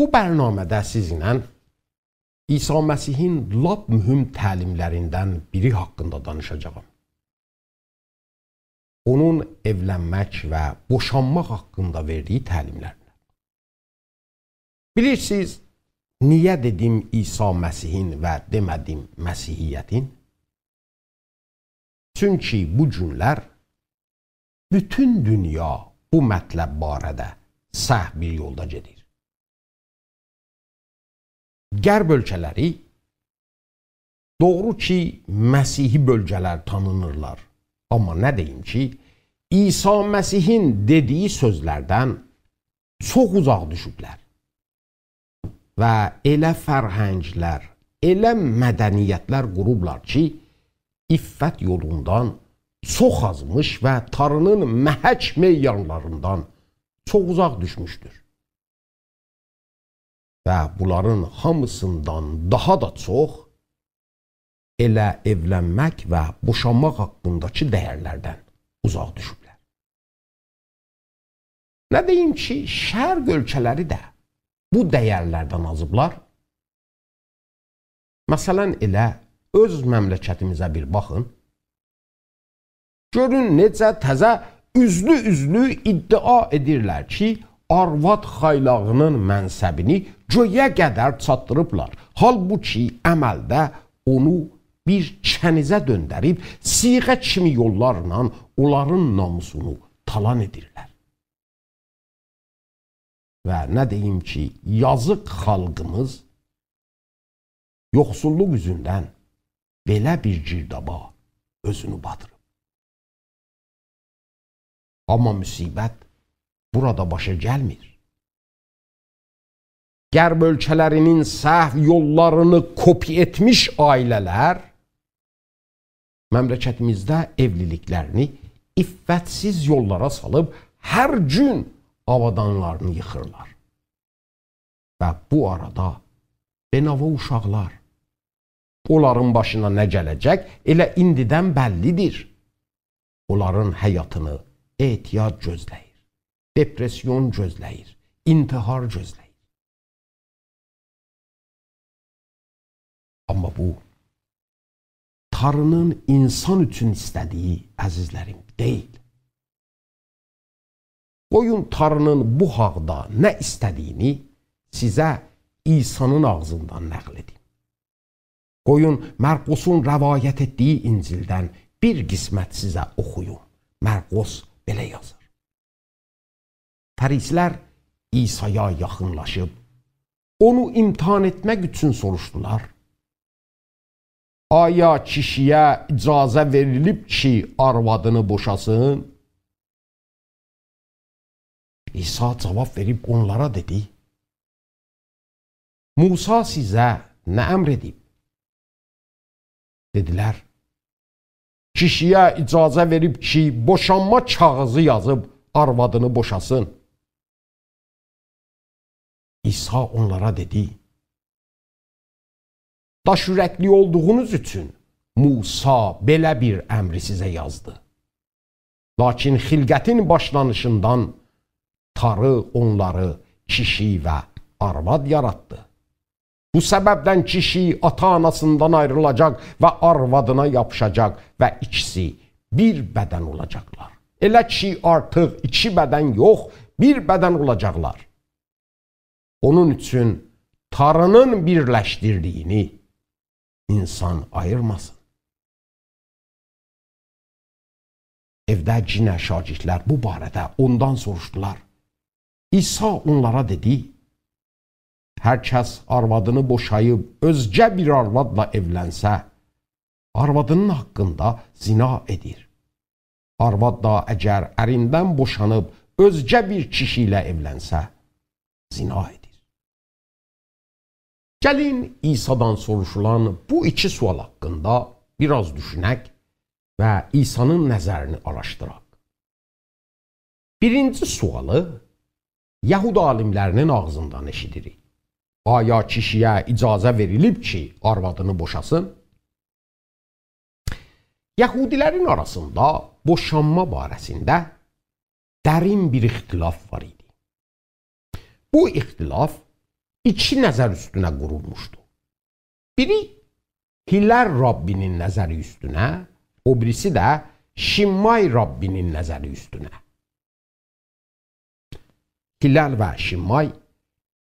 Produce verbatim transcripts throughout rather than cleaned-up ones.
بو برنامه‌ده سیزینله عیسی مسیحین لاپ مهم تعلیملریندن بیری حاقیندا دانیشاجاغام. اونون ائولنمک و بوشانماق حاقیندا وئردیگی تعلیملردن. بیلیرسینیز، نییه دئدیم عیسی مسیحین و دئمه‌دیم مسیحیتین؟ چونکی بو گونلر بوتون دونیا بو مطلب باره‌ده سهو بیر یولدا گئدیر. غرب اؤلکه‌لری، دوغرو کی، مسیحی بؤلگه‌لر تانینیرلار، آمما نه دئییم کی، عیسی مسیحین دئدیگی سؤزلردن چوخ اوزاق دوشوبلر. و ائله فرهنگلر، ائله مدنیتلر قوروبلار کی، عفت یولوندان چوخ آزمیش و تاری‌نین محک معیارلاریندان چوخ اوزاق دوشموشدور. و بونلارین هامیسیندان داها دا چوخ ائله ائولنمک و بوشانماق حاقینداکی دیرلردن اوزاق دوشوبلر. نه دئییم کی، شرق اؤلکه‌لری ده بو دیرلردن آزیبلار. مثلا، ائله اؤز مملکتیمیزه بیر باخین. گؤرون، نئجه تزه اوزلو-اوزلو ادعا ائدیرلر کی، آرواد خایلاغی‌نین منصبینی گؤیه قدر چاتدیریبلار. حالبوکی عملده اونو بیر کنیزه دؤندریب، صیغه کیمی یوللارلا اونلارین ناموسونو تالان ائدیرلر. و نه دئییم کی، یازیق خالقیمیز یوخسوللوق اوزوندن بئله بیر گیردابا اؤزونو باتیریب. آمما مصیبت بورادا باشا گلمیر. غرب اؤلکه‌لری‌نین سهو یوللارینی کپی ائتمیش عائله‌لر مملکتیمیزده ائولیلیکلرینی عفت‌سیز یوللارا سالیب هر گون آوادانلارینی ییخیرلار. و بو آرادا بینوا اوشاقلار، اونلارین باشینا نه گله‌جک، ائله ایندیدن بللی‌دیر. اونلارین حیاتینی اعتیاد گؤزله‌ییر، دپرسیون گؤزله‌ییر، انتحار گؤزله‌ییر. آمما بو، تاری‌نین اینسان اوچون ایسته‌دیگی، عزیزلریم، دئییل. قویون تاری‌نین بو حاقدا نه ایسته‌دیگینی سیزه عیسی‌نین آغزیندان نقل ائدیم. قویون مرقسون روایت ائتدیگی انجیلدن بیر قسمت سیزه اوخویوم. مرقس بئله یازیر. فریسی‌لر عیسایا یاخینلاشیب، اونو امتحان ائتمک اوچون سوروشدولار: «آیا کیشی‌یه اجازه وئریلیب کی، آروادینی بوشاسین؟» عیسی جاواب وئریب اونلارا دئدی: «موسی سیزه نه امر ائدیب؟» دئدیلر: «کیشی‌یه اجازه وئریب کی، بوشانما کاغیذی یازیب آروادینی بوشاسین.» عیسی اونلارا دئدی: «داش اورکلی اولدوغونوز اوچون موسی بئله بیر امری سیزه یازدی. لاکین خلقتین باشلانیشیندان تاری اونلاری کیشی و آرواد یاراتدی. بو سببدن کیشی آتا-آناسیندان آیریلاجاق و آروادینا یاپیشاجاق و ایکیسی بیر بدن اولاجاقلار. ائله کی، آرتیق ایکی بدن یوخ، بیر بدن اولاجاقلار. اونون اوچون تاری‌نین بیرلشدیردیگینی اینسان آییرماسین.» ائوده یئنه شاگردلر بو باره‌ده اوندان سوروشدولار. عیسی اونلارا دئدی: «هر کس آروادینی بوشاییب اؤزگه بیر آروادلا ائولنسه، آروادینین حاقیندا زنا ائدیر. آرواد دا اگر اریندن بوشانیب اؤزگه بیر کیشی ایله ائولنسه، زنا ائدیر.» گلین، عیسی‌دان سوروشولان بو ایکی سؤال حاقیندا بیر آز دوشونک و عیسی‌نین نظرینی آراشدیراق. بیرینجی سؤالی یهود عالیملری‌نین آغزیندان ائشیدیریک: «آیا کیشی‌یه اجازه وئریلیب کی، آروادینی بوشاسین؟» یهودی‌لرین آراسیندا بوشانما باره‌سینده درین بیر اختلاف وار ایدی. بو اختلاف ایکی نظر اوستونه قورولموشدو. بیری هلال ربی‌نین نظری اوستونه، او بیریسی ده شمای ربی‌نین نظری اوستونه. هلال و شمای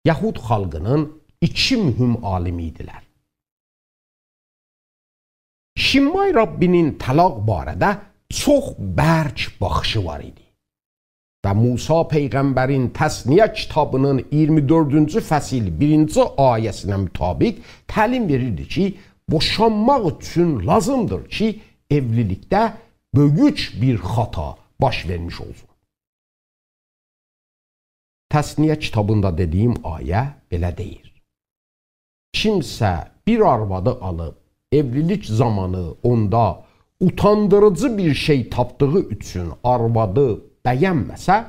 یهود خالقی‌نین ایکی مهم عالیمی ایدیلر. شمای ربی‌نین طلاق باره‌ده چوخ برک باخیشی وار ایدی. و موسی پیغمبرین تثنیه کیتابی‌نین اییرمی دؤردونجو فصل بیرینجی آیه‌سینه مطابق تعلیم وئریردی کی، بوشانماق اوچون لازیمدیر کی، ائولیلیکده بؤیوک بیر خطا باش وئرمیش اولسون. تثنیه کیتابیندا دئدیگیم آیه بئله دئییر: کیمسه بیر آروادی آلیب، ائولیلیک زامانی اوندا اوتاندیریجی بیر شئی تاپدیغی اوچون آروادی بَینمه‌سه،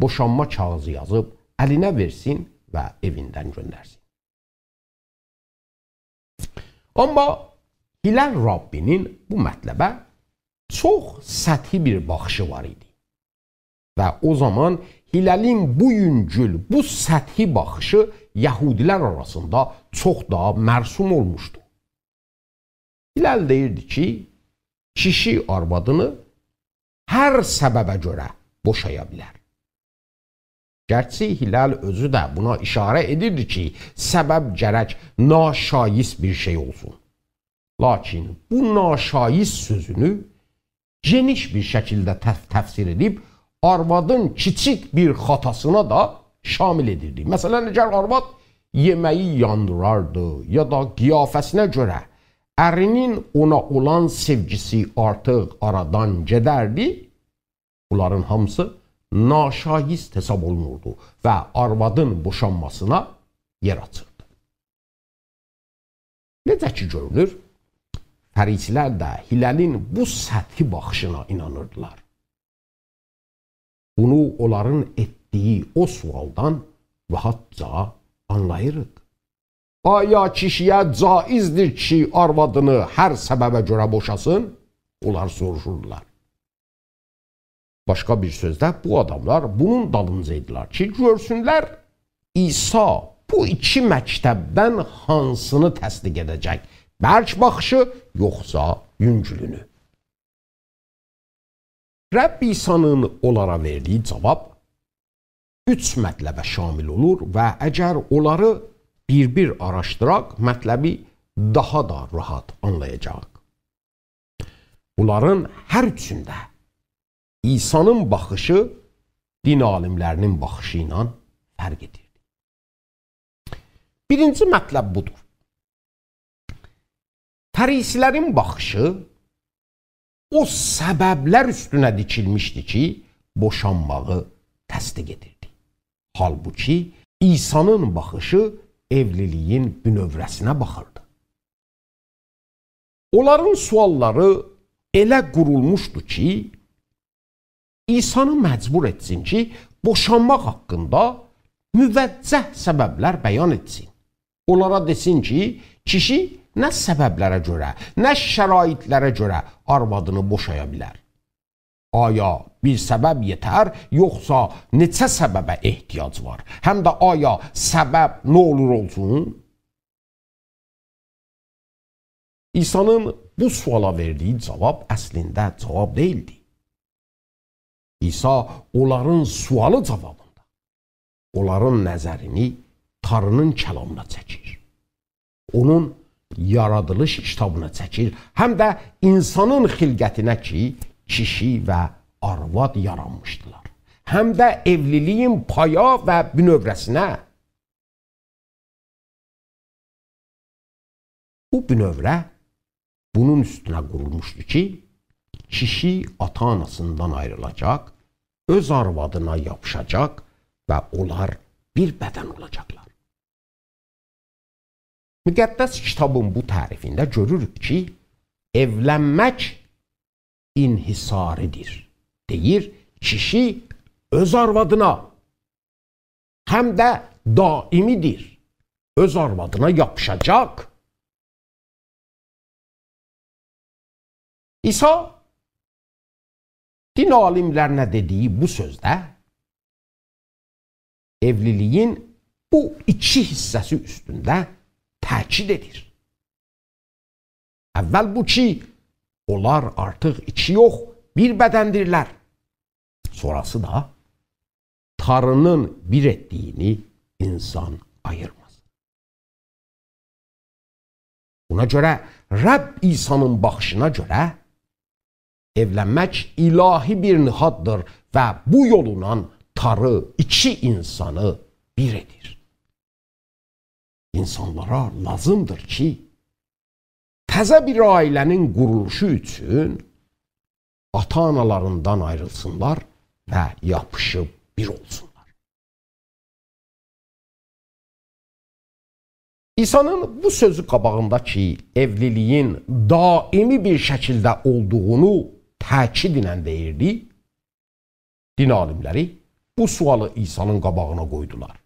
بوشانما کاغیذی یازیب الینه وئرسین و ائویندن گؤندرسین. آمما هلال ربی‌نین بو مطلبه چوخ سطحی بیر باخیشی وار ایدی. و او زامان هلالین بو یونگول، بو سطحی باخیشی یهودی‌لر آراسیندا چوخ داها مرسوم اولموشدو. هلال دئییردی کی، کیشی آروادینی هر سببه گؤره بوشایا بیلر. گرچی هلال اؤزو ده بونا اشاره ائدیردی کی، سبب گرک ناشایست بیر شئی اولسون. لاکین بو ناشایست سؤزونو گئنیش بیر شکیلده تف-، تفسیر ائدیب، آروادین کیچیک بیر خطاسینا دا شامل ائدیردی. مثلا، اگر آرواد یئمه‌یی یاندیراردی یا دا قیافه‌سینه گؤره اری‌نین اونا اولان سئوگیسی آرتیق آرادان گئدردی، بونلارین هامیسی ناشایست حساب اولونوردو و آروادین بوشانماسینا یئر آچیردی. نئجه کی گؤرونور، فریسی‌لر ده هلالین بو سطحی باخیشینا اینانیردیلار. بونو اونلارین ائتدیگی او سؤالدان راحتجا آنلاییریق. «آیا کیشی‌یه جایزدیر کی، آروادینی هر سببه گؤره بوشاسین؟» اونلار سوروشوردولار. باشقا بیر سؤزده، بو آداملار بونون دالینجا ایدیلر کی، گؤرسونلر عیسی بو ایکی مکتبدن هانسینی تصدیق ائده‌جک، برک باخیشی، یوخسا یونگولونو. رب عیسی‌نین اونلارا وئردیگی جواب اوچ مطلبه شامل اولور و اگر اونلاری بیر-بیر آراشدیراق، مطلبی داها دا راحت آنلایاجاغیق. بونلارین هر اوچونده عیسی‌نین باخیشی دین عالیملری‌نین باخیشی ایله فرق ائدیردی. بیرینجی مطلب بودور. فریسی‌لرین باخیشی او سببلر اوستونه دیکیلمیشدی کی، بوشانماغی تصدیق ائدیردی. حالبوکی عیسی‌نین باخیشی ائولیلیگین بونؤوره‌سینه باخیردی. اونلارین سؤاللاری ائله قورولموشدو کی، عیسی‌نی مجبور ائتسین کی، بوشانماق حاقیندا موجه سببلر بیان ائتسین. اونلارا دئسین کی، کیشی نه سببلره گؤره، نه شرایطلره گؤره آروادینی بوشایا بیلر؟ آیا بیر سبب یئتر، یوخسا نئچه سببه احتیاج وار؟ هم ده آیا سبب نه اولور اولسون؟ عیسی‌نین بو سؤالا وئردیگی جواب اصلینده جواب دئییلدی. عیسی اونلارین سؤالی جوابیندا اونلارین نظرینی تاری‌نین کلامینا چکیر. اونون یارادیلیش کیتابینا چکیر، هم ده اینسانین خلقتینه کی، کیشی و آرواد یارانمیشدیلار. هم ده ائولیلیگین پایا و بونؤوره‌سینه. بو بونؤوره بونون اوستونه قورولموشدو کی، کیشی آتا-آناسیندان آیریلاجاق، اؤز آروادینا یاپیشاجاق و اونلار بیر بدن اولاجاقلار. مقدس کیتابین بو تعریفینده گؤروروک کی، ائولنمک انحصاری‌دیر. دئییر، کیشی اؤز آروادینا، هم ده دائمی‌دیر. اؤز آروادینا یاپیشاجاق. عیسی دین عالیملرینه دئدیگی بو سؤزده ائولیلیگین بو ایکی حیصه‌سی اوستونده تأکید ائدیر. اول بو کی، اونلار آرتیق ایکی یوخ، بیر بدندیرلر. سونراسی دا، تاری‌نین بیر ائتدیگینی اینسان آییرماز. بونا گؤره رب عیسی‌نین باخیشینا گؤره ائولنمک الهی بیر نهاددیر و بو یولونان تاری ایکی اینسانی بیر ائدیر. اینسانلارا لازیمدیر کی، تزه بیر عائله‌نین قورولوشو اوچون آتا-آنالاریندان آیریلسینلار و یاپیشیب بیر اولسونلار. عیسی‌نین بو سؤزو قاباغیندا کی، ائولیلیگین دائمی بیر شکیلده اولدوغونو تأکید ایله دئییردی، دین عالیملری بو سؤالی عیسی‌نین قاباغینا قویدولار: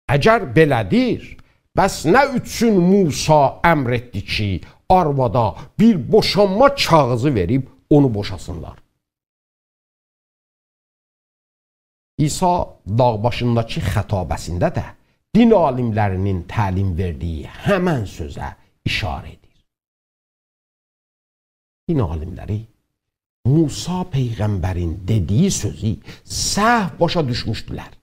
«اگر بئله‌دیر، بس نه اوچون موسی امر ائتدی کی، آروادا بیر بوشانما کاغیذی وئریب اونو بوشاسینلار؟» عیسی داغ باشینداکی خطابه‌سینده ده دین عالیملری‌نین تعلیم وئردیگی همن سؤزه ایشاره ائدیر. دین عالیملری موسی پیغمبرین دئدیگی سؤزو سهو باشا دوشموشدولر.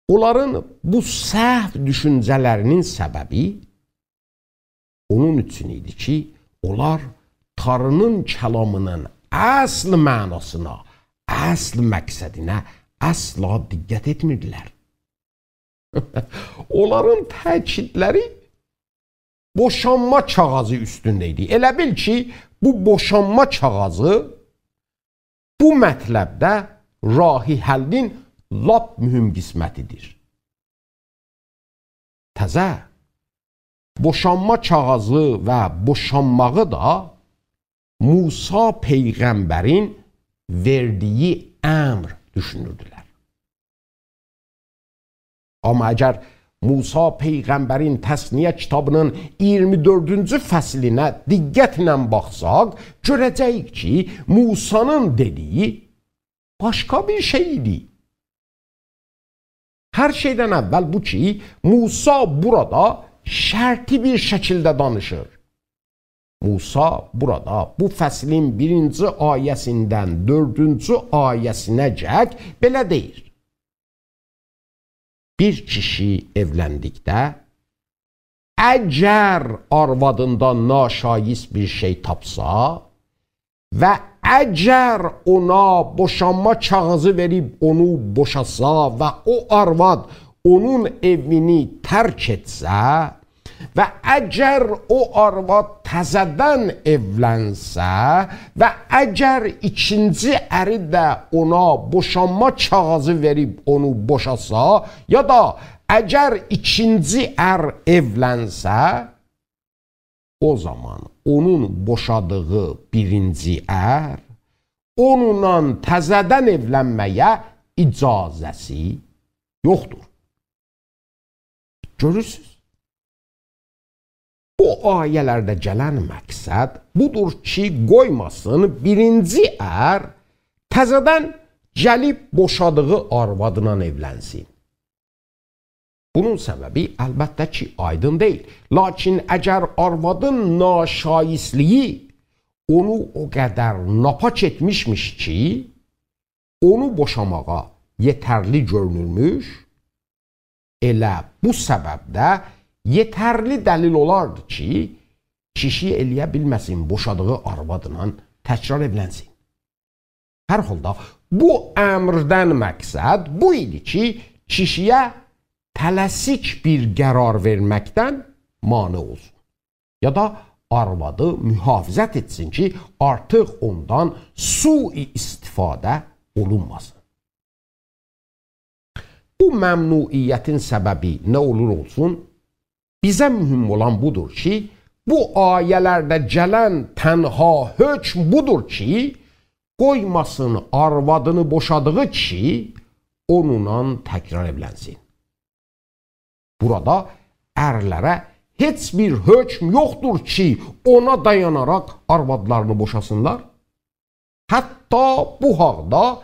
اونلارین بو سهو دوشونجه‌لری‌نین سببی اونون اوچون ایدی کی، اونلار تاری‌نین کلامی‌نین اصل معناسینا، اصل مقصدینه اصلا دقت ائتمیردیلر. اونلارین تأکیدلری بوشانما کاغیذی اوستونده ایدی. ائله بیل کی، بو بوشانما کاغیذی بو مطلبده راه حلین لاپ مهم قسمتی‌دیر. تزه بوشانما کاغیذی و بوشانماغی دا موسی پیغمبرین وئردیگی امر دوشونوردولر. آمما اگر موسی پیغمبرین تثنیه کیتابی‌نین اییرمی دؤردونجو فصلینه دقتله باخساق، گؤره‌جه‌ییک کی، موسی‌نین دئدیگی باشقا بیر شئی ایدی. هر شئیدن اول بو کی، موسی بورادا شرطی بیر شکیلده دانیشیر. موسی بورادا بو فصلین بیرینجی آیه‌سیندن دؤردونجو آیه‌سینه‌جک بئله دئییر: بیر کیشی ائولندیکده، اگر آروادیندا ناشایست بیر شئی تاپسا و اگر اونا بوشانما کاغیذی وئریب اونو بوشاسا و او آرواد اونون ائوینی ترک ائتسه، و اگر او آرواد تزه‌دن ائولنسه و اگر ایکینجی اری ده اونا بوشانما کاغیذی وئریب اونو بوشاسا، یا دا اگر ایکینجی ار ائولنسه، او زامان اونون بوشادیغی بیرینجی ار اونونلا تزه‌دن ائولنمه‌یه اجازه‌سی یوخدور. گؤرورسوز؟ بو آیه‌لرده گلن مقصد بودور کی، قویماسین بیرینجی ار تزه‌دن گلیب بوشادیغی آروادینان ائولنسین. بونون سببی البته کی، آیدین دئییل. لاکین اگر آروادین ناشایستلیگی اونو او قدر ناپاک ائتمیشمیش کی، اونو بوشاماغا یئترلی گؤرونورموش، ائله بو سبب ده یئترلی دلیل اولاردی کی، کیشی ائلیه بیلمه‌سین بوشادیغی آروادلا تکرار ائولنسین. هر حالدا بو امردن مقصد بو ایدی کی، کیشی‌یه تله‌سیک بیر قرار وئرمکدن مانع اولسون. یا دا آروادی محافظت ائتسین کی، آرتیق اوندان سوء استفاده اولونماسین. بو ممنوعیتین سببی نه اولور اولسون، بیزه مهم اولان بودور کی، بو آیه‌لرده گلن تنها حکم بودور کی، قویماسین آروادینی بوشادیغی کیشی اونونلا تکرار ائولنسین. بورادا ارلره هئچ بیر حکم یوخدور کی، اونا دایاناراق آروادلارینی بوشاسینلار. حتی بو حاقدا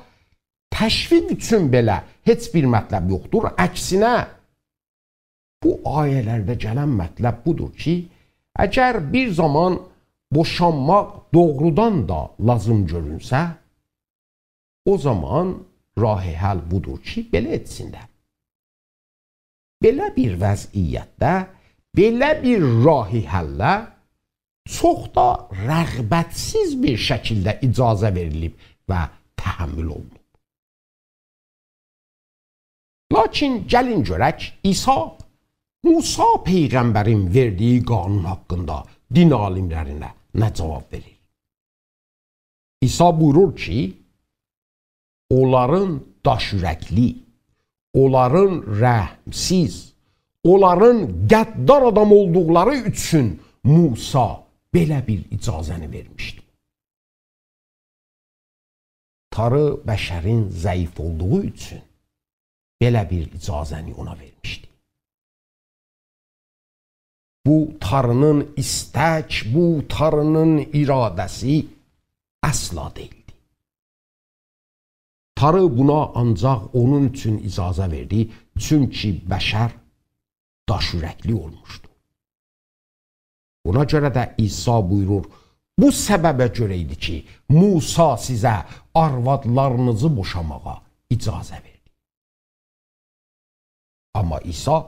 تشویق اوچون بئله هئچ بیر مطلب یوخدور. عکسینه، بو آیه‌لرده گلن مطلب بودور کی، اگر بیر زامان بوشانماق دوغرودان دا لازیم گؤرونسه، او زامان راه حل بودور کی، بئله ائتسینلر. بئله بیر وضعیتده، بئله بیر راه حله چوخ دا رغبتسیز بیر شکیلده اجازه وئریلیب و تحمل اولونوب. لاکین گلین گؤرک، عیسی موسی پیغمبرین وئردیگی قانون حاقیندا دین عالیملرینه نه جواب وئریر؟ عیسی بویورور کی، اونلارین داش اورکلی، اونلارین رحمسیز، اونلارین غدار آدام اولدوقلاری اوچون موسی بئله بیر اجازه‌نی وئرمیشدی. تاری بشرین ضعیف اولدوغو اوچون بئله بیر اجازه‌نی اونا وئرمیشدی. بو تاری‌نین ایستک، بو تاری‌نین اراده‌سی اصلا دئییلدی. تاری بونا آنجاق اونون اوچون اجازه وئردی، چونکی بشر داش اورکلی اولموشدو. بونا گؤره ده عیسی بویورور، بو سببه گؤره ایدی کی، موسی سیزه آروادلارینیزی بوشاماغا اجازه وئردی. آمما عیسی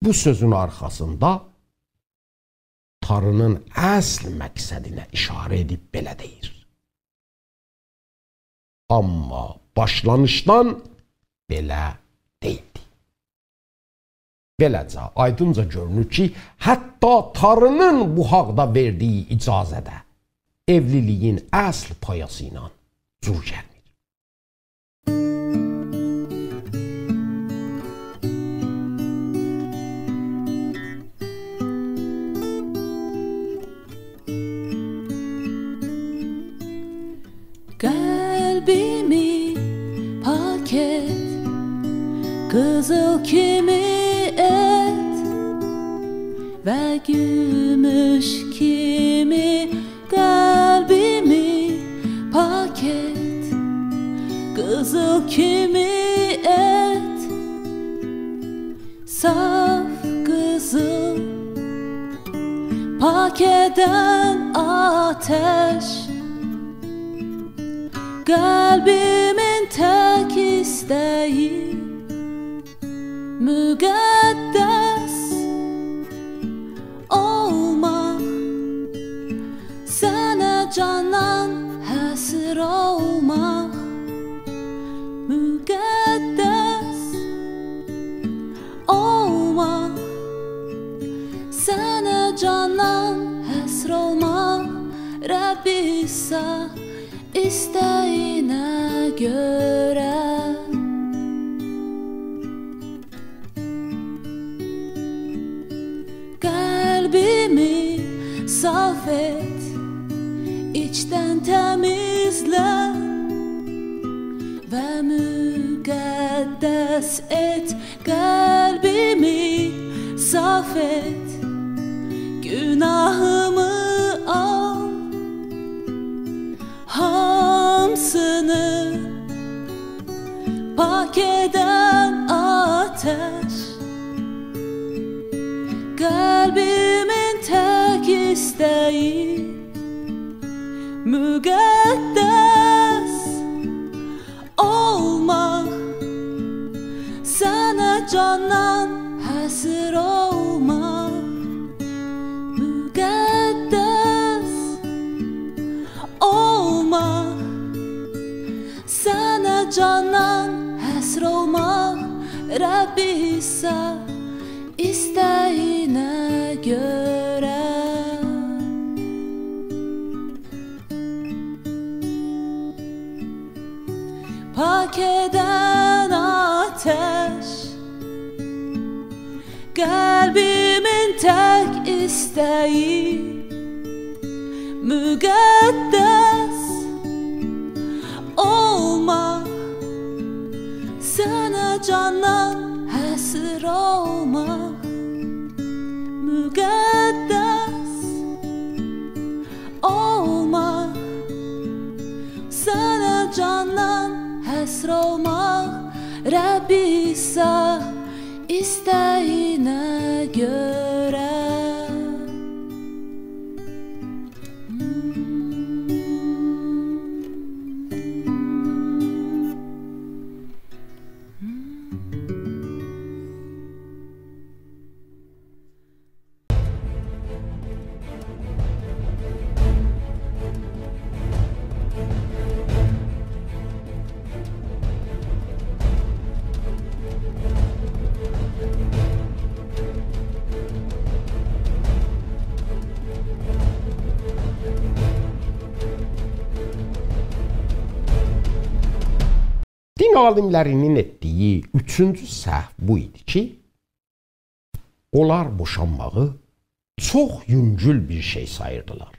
بو سؤزون آرخاسیندا تاری‌نین اصل مقصدینه اشاره ائدیب بئله دئییر: آمما باشلانیشدان بئله دئییلدی. بئله‌جه، آیدینجا گؤرونور کی، حتی تاری‌نین بو حاقدا وئردیگی اجازه ده ائولیلیگین اصل پایاسی ایله جور گلمیر. قلبیمی پاک ائت، قیزیل کیمی ائت و گوموش کیمی. قلبیمی پاک ائت، قیزیل کیمی ائت، صاف قیزیل، پاک ائدن آتش. قلبیمین تک ایسته‌یی مقدس اولماق، سنه جاندان حصیر اولماق، مقدس اولماق، سنه جاندان حصیر اولماق، رب عیسی ایسته‌یینه گؤره. قلبیمی صاف ائت، ایچدن تمیزله و مقدس ائت. قلبیمی صاف ائت، گوناهیمی آل، هامیسینی پاک ائدن آتش. قلبیمین تک ایسته‌یی مقدس اولماق، سنه جاندان حصیر اولماق، مقدس اولماق، سنه جاندان حصیر اولماق، رب عیسی ایسته‌یینه گؤره. پاک ائدن آتش، قلبیمین تک ایسته‌یی مقدس اولماق، سنه جاندان حصیر اولماق، مقدس اولماق، سنه جاندان حصیر اولماق، رب عیسی ایسته‌یینه گؤره. دین عالیملری‌نین ائتدیگی اوچونجو سهو بو ایدی کی، اونلار بوشانماغی چوخ یونگول بیر شئی ساییردیلار.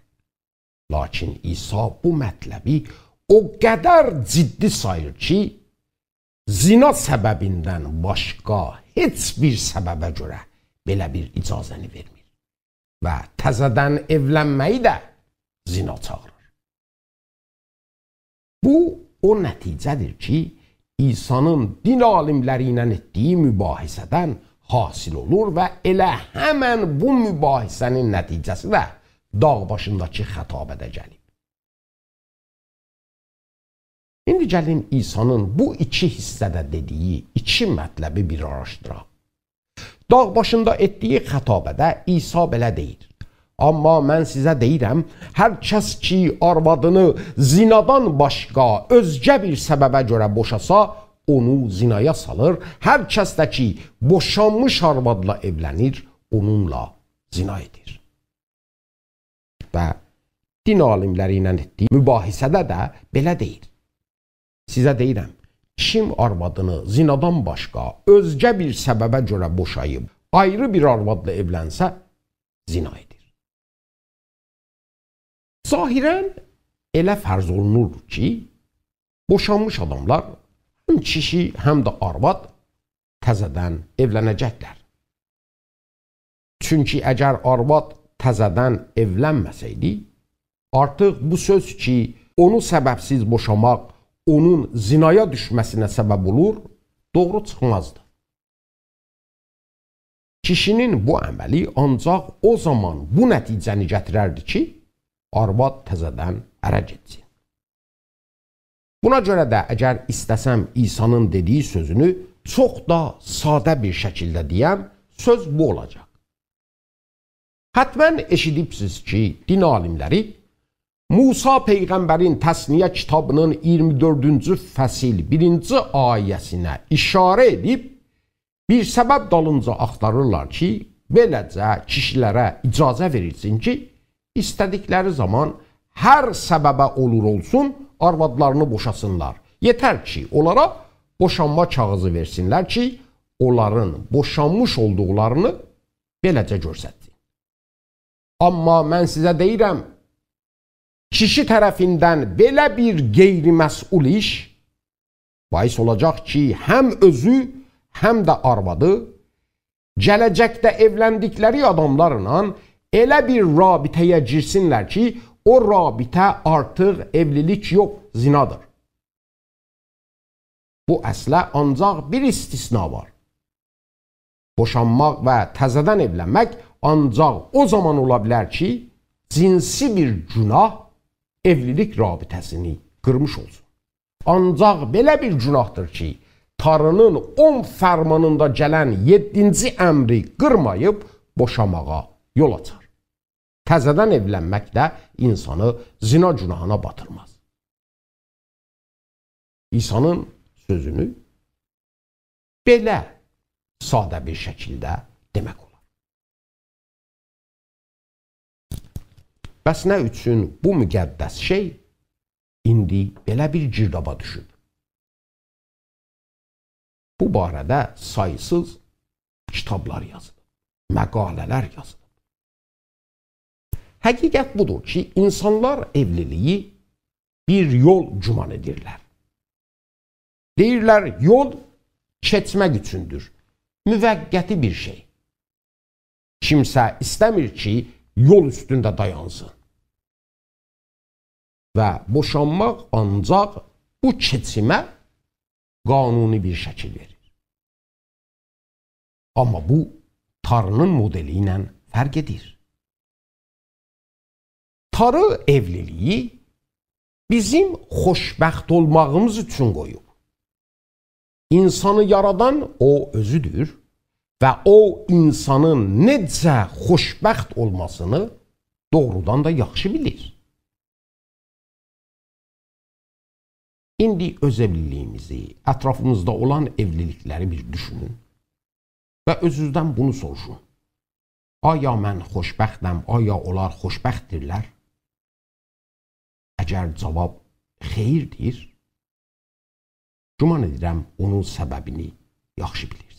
لاکین عیسی بو مطلبی او قدر جدی ساییر کی، زنا سببیندن باشقا هئچ بیر سببه گؤره بئله بیر اجازه‌نی وئرمیر. و تزه‌دن ائولنمه‌یی ده زنا چاغیریر. بو، او نتیجه‌دیر کی، عیسی‌نین دین عالیملری ایله ائتدیگی مباحثه‌دن حاصل اولور و ائله همن بو مباحثه‌نین نتیجه‌سی ده داغ باشینداکی خطابه‌ده گلیب. ایندی گلین عیسی‌نین بو ایکی حیصه‌ده دئدیگی ایکی مطلبی بیر آراشدیراق. داغ باشیندا ائتدیگی خطابه‌ده عیسی بئله دئییر: «آمما من سیزه دئییرم، هر کس کی آروادینی زنادان باشقا اؤزگه بیر سببه گؤره بوشاسا، اونو زنایا سالیر. هر کس ده کی بوشانمیش آروادلا ائولنیر، اونونلا زنا ائدیر.» و دین عالیملری ایله ائتدیگی مباحثه‌ده ده بئله دئییر: «سیزه دئییرم، کیم آروادینی زنادان باشقا اؤزگه بیر سببه گؤره بوشاییب، آیری بیر آروادلا ائولنسه، زنا ائدیر.» ظاهراً ائله فرض اولونور کی، بوشانمیش آداملار، هم کیشی، هم ده آرواد تزه‌دن ائولنه‌جکلر. چونکی اگر آرواد تزه‌دن ائولنمه‌سه‌یدی، آرتیق بو سؤز کی، اونو سببسیز بوشاماق اونون زنایا دوشمه‌سینه سبب اولور، دوغرو چیخمازدی. کیشی‌نین بو عملی آنجاق او زامان بو نتیجه‌نی گتیرردی کی، آرواد تزه‌دن اره گئتسین. بونا گؤره ده اگر ایسته‌سم عیسی‌نین دئدیگی سؤزونو چوخ دا ساده بیر شکیلده دئیم، سؤز بو اولاجاق. حتماً ائشیدیبسیز کی، دین عالیملری موسی پیغمبرین تثنیه کیتابی‌نین اییرمی دؤردونجو فصل بیرینجی آیه‌سینه اشاره ائدیب، بیر سبب دالینجا آختاریرلار کی، بئله‌جه کیشیلره اجازه وئریلسین کی، ایسته‌دیکلری زامان هر سببه اولور اولسون، آروادلارینی بوشاسینلار. یئتر کی، اونلارا بوشانما کاغیذی وئرسینلر کی، اونلارین بوشانمیش اولدوقلارینی بئله‌جه گؤستسین. آمما من سیزه دئییرم، کیشی طرفیندن بئله بیر غیرمسئول ایش باعث اولاجاق کی، هم اؤزو، هم ده آروادی گله‌جکده ائولندیکلری آداملارلا ائله بیر رابطه‌یه گیرسینلر کی، او رابطه آرتیق ائولیلیک یوخ، زنادیر. بو اصله آنجاق بیر استثنا وار. بوشانماق و تزه‌دن ائولنمک آنجاق او زامان اولا بیلر کی، جنسی بیر گناه ائولیلیک رابطه‌سینی قیرمیش اولسون. آنجاق بئله بیر گناهدیر کی، تاری‌نین اون فرمانیندا گلن یئددینجی امری قیرماییب بوشاماغا یول آچار. تزه‌دن ائولنمک ده اینسانی زنا گناهینا باتیرماز. عیسی‌نین سؤزونو بئله ساده بیر شکیلده دئمک اولار. بس نه اوچون بو مقدس شئی ایندی بئله بیر گیردابا دوشوب؟ بو باره‌ده سایسیز کیتابلار یازیلیب، مقاله‌لر یازیلیب. حقیقت بودور کی، اینسانلار ائولیلیگی بیر یول گمان ائدیرلر. دئییرلر، یول کئچمک اوچوندور، موقتی بیر شئی. کیمسه ایسته‌میر کی، یول اوستونده دایانسین. و بوشانماق آنجاق بو کئچیمه قانونی بیر شکیل وئریر. آمما بو تاری‌نین مدلی ایله فرق ائدیر. تاری ائولی‌لیگی بیزیم خوشبخت اولماغیمیز اوچون قویوب. اینسانی یارادان او اؤزودور و او اینسانین نئجه خوشبخت اولماسینی دوغرودان دا یاخشی بیلیر. ایندی اؤز ائولی‌لیگیمیزی، اطرافیمیزدا اولان ائولی‌لیکلری بیر دوشونون و اؤزونوزدن بونو سوروشون: آیا من خوشبختم؟ آیا اونلار خوشبختدیرلر؟ اگر جاواب خئیردیر، گمان ائدیرم اونون سببینی یاخشی بیلیر.